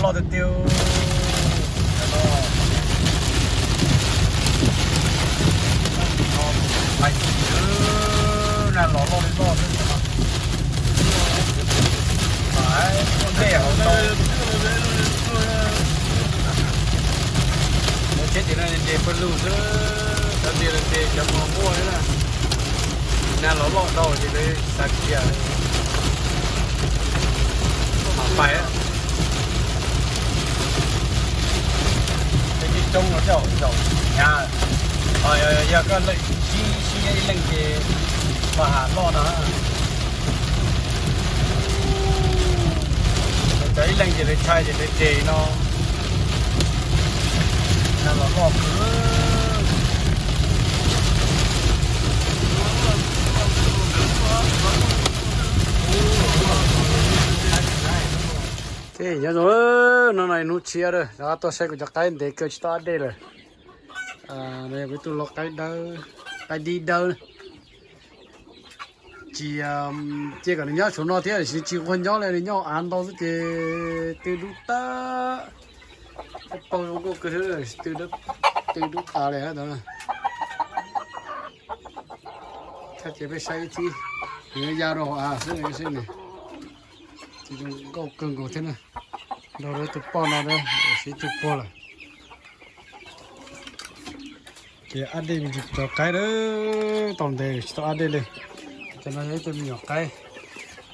Tiag tiag. Nag los loj li loj xwb. Muaj dej hauv tau. Mus tsheb tim no nres pawg lug xwb, cov nres los nres cov mos muaj xwb na. Nag los loj dhau ces lawv xav khiav mam pais. Coob no coj zaum hnyav, yog koj leej sib sib ib leeg ces pos ham loj no. Cov ib leeg ces lawv ntshai ces lawv nres no. Nag los loj kawg. Nyob zoo, no no hnub tshiab lawm, rov qab tuaj saib kuv cov qaib ntev kawg tsis tau ab dej lawm. No yog kuv tus lau qaib dawb, qaib dib dawb. Tsis, cia kom nws nyob saum no thiab, tiam sis tsis nquag nyob li, nws nyob av ntau xwb ces tw dub tag. Tej paug zoo nkauj kawg thiab, tw dub tas li ntawd. Thaj ces peb saib ib thib, nws ya rau hauv av xwb, seb nws tsis zoo nkauj kawg nkaus thiab na. Nrog rau tus poj no siv tug puag lawm. Ces ab dej me ntsis cov qaib lawm, tau ntev tsis tau ab dej li. Cov no yog ib tug me nyuam qaib,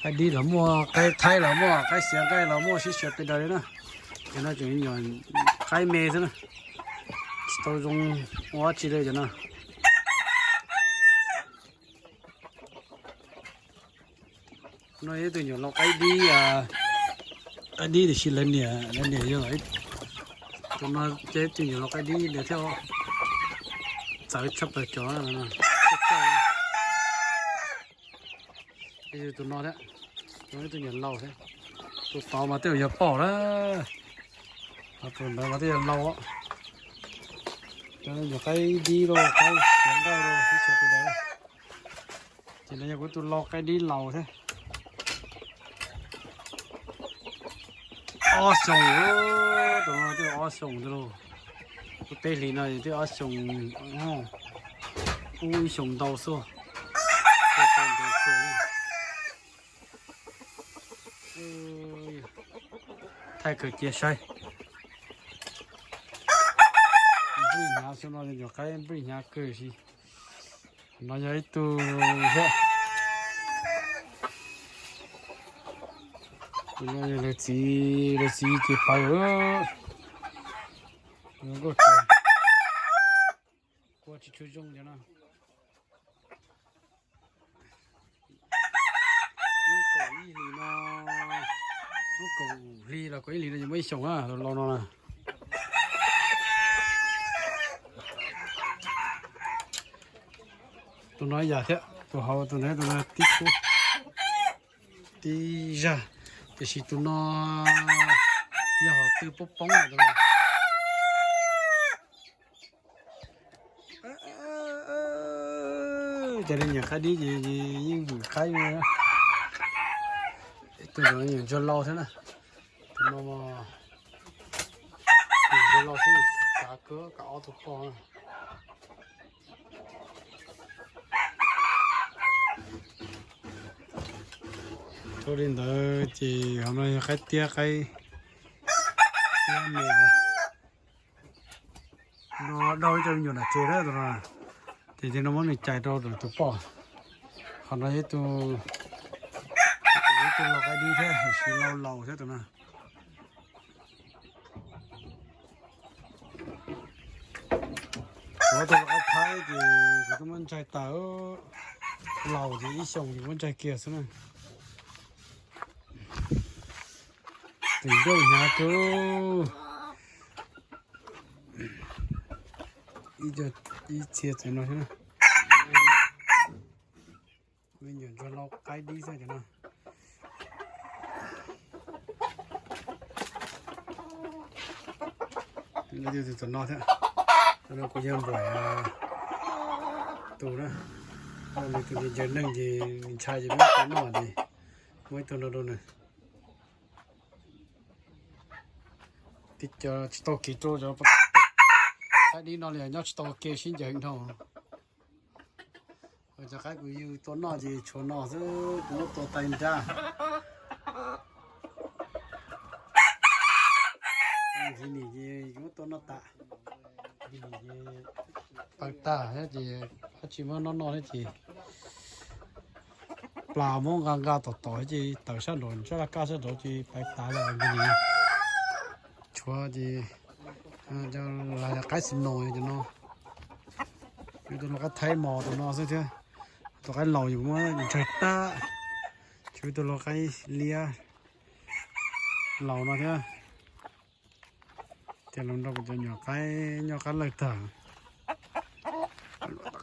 qaib dib los muaj, qaib thaib los muaj, qaib xiav nqaij los muaj, sib xyaw pes daws li na. Cov no tseem me nyuam qaib me xwb na, tsis tau zoo ua dab tsi li cov no. No yog ib tug nyuam lau qaib dib, qaib dib tiam sis lawv niam, lawv niam yog, tus no ces ib tug nyuam lau qaib dib li thiab, txawv tshaj plaws cov. Tus no thiab, tus no ib tug nyuam lau thiab, tus tod mas tej zaum yog poj lawm, tus ntawd mas tej zaum yog lau. Cov nyuam qaib dib los qaib xiav nqaij los sib xyaw pes daws. Ces no yog kuv tus lau qaib dib laus thiab. Ob xyoos, tus no twb ob xyoos thiab lauj. Kuv peb hlis no twb ob xyoos, ub ib xyoos ntau xwb. Thaij kawg cia saib. Nplij hnyav xwb no, nyuam qaib nplij hnyav kawg si. No yog ib tug thiab. Tus no yog lawv txiv, lawv txiv ces pais nkauj tsaws, kua tsis tshua zoo cov no. Lub kaum ib hlis no, lub kaum hli los kaum ib hlis no yuav muaj ib xyoos na, tus lau no na. Tus no ib yam thiab, tus hauv tus no, tus no tib kub tib zag, tiam sis tus no yog hom tw poob poob tus no. Cov li nyuam qaib dib ces yeej vwm qaib li. Tus no nyuam ntsuag lau thiab na. Tus no nyuam ntsuag lau xwb, kav kawg, kav ob tug poj na. Ua li ntawd ces hauv no yog qaib tiab, qaib tiab me. No daug ib co me nyuam nram tsev na tus no. Ces tus no muab nws cais rau tus poj. Qhov no yog ib tug, ib tug lau qaib dib thiab, tiam sis lau laus thiab tus no. Kuv tus qaib thaib ces kuv twb muab ntsaig tas, laus ces ib xyoos ces muab ntsaig kiag xwb na. Tus ncauj hnyav kawg. Ib txhia txawm no xwb na. Me nyuam ntsuag lau qaib dib xwb cov no. Tus tom no thiab, no kuv yawg npuam tus na, nws tus ncaws ncaws neeg ces nws ntshai ces muab tus noj ces muab ib tug no rau nws. Cov tsis tau kev rau cov qaib dib no li nyob tsis tau kev sib ncaws dhau. Cov qaib kuv yug tua noj ces tshuav no xwb, kuv muab tua tag nrab. Nqhis nim ces kuv muab tua noj tas. Nqhis nim ces paws tag thiab ces dab tsi muab noj noj thiab ces plas muab nqa nqa tom tom ces tawm sab nraud, sab laj kab sab nraud ces paws tas lawm nqhis nim. Tshuav ces cov qaib snow cov no, yus tus lau qaib thaib mos tus no xwb thiab. Tus qaib laus yus muab ntsawg tag, tshuav tus lau qaib liab laus no thiab. Ces los nrog kuv cov nyuam qaib nyob qab lawj tag.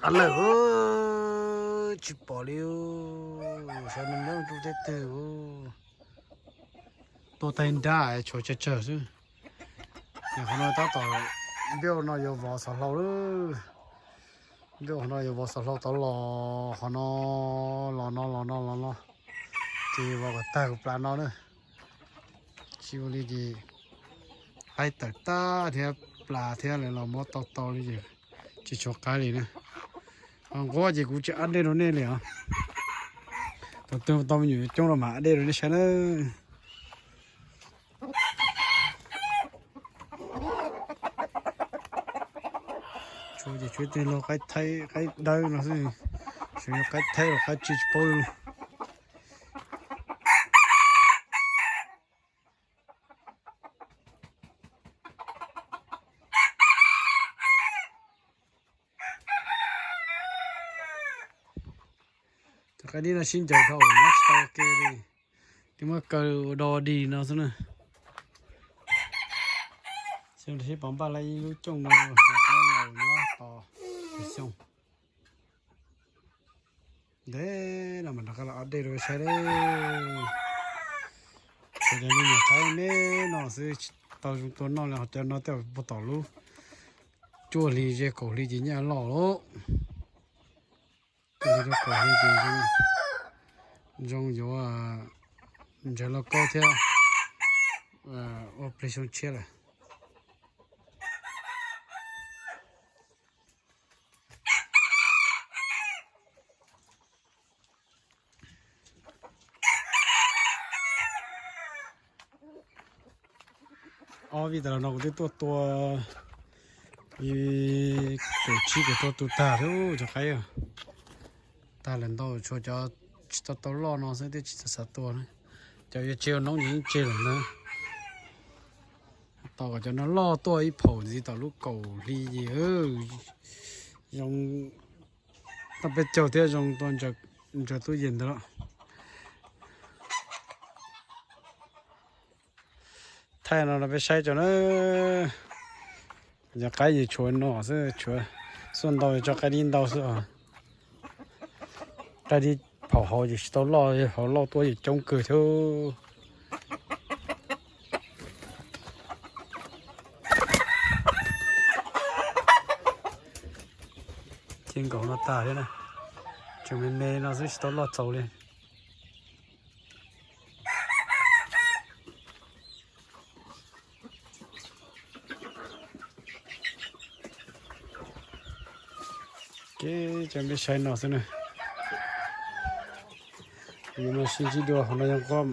Qab lawj tsis pom li, sawv nyob rau teb twg. Tua tag nrab tshuav tsawg tsawg xwb. Qhov no tab tom npej no yuav vov xov hlau lawm. Npej qhov no yuav vov xov hlau tod los qhov no, los no los no los no, ces vov kom tag kuv plas no na. Tsis ua li ces qaib tawm tag thiab, plas thiab lawv los muab tau tau li ces tsis tshuav qaib li na. Nquab ces kuv tsis ab dej rau nej li os. Thaum twg tau me nyuam coob los mam ab dej rau nej saib na. Tshuav ces tshuav tej lau qaib thaib qaib dawb no xwb, tsis yog qaib thaib los qaib tsis paub li. Cov qaib dib no sib ncaws dhau nyob tsis tau ke li, twb muab kaw ua do dig no xwb na. Xyoo no sib pov npaj lawm ib lub cooj no, qaib laus nyob tos xyoo. Ntev no mam rov qab los ab dej rau saib lawm. Cov me nyuam qaib me no xwb tsis tau zoo tua noj li, ho cov no tej zaum puag tom lub cuaj hli ze kaum hli ces nyaj loj lawm. Cuaj hli rau kaum hli ces zoo yuav ntsawg lauj kaub thiab ua plig xyoo tshiab lawm. Ob vij tas los no kuv twb tuaj tua, kaum tsib kaum rau tus tag thiab cov qaib. Tag lawm ntau, tshuav cov tsis tau tau loj no xwb thiab tsis tau xav tua na. Cov yuav tseg ua noob ces yeej tseg lawm na. Tos kom cov no loj tuaj ib phaum ntxiv tom lub kaum hli ces zoo tau peb caug thiab zoo tua ntsawg tub yees ntawd lawm. Thaij no rau peb saib tso na. Cov qaib ces tshuav no xwb, tshuav xuaj ntau tso qaib dib ntau xwb os. Qaib dib phaum hauv ces tsis tau loj, hauv loj tuaj ces coob kawg thiab. Ces nkaum no tag thiab na, tseem me me no xwb tsis tau loj txaus li. Ces cov peb saib no xwb na. Kuv yuav mus sib ntsib dua, hauv no yog nquab,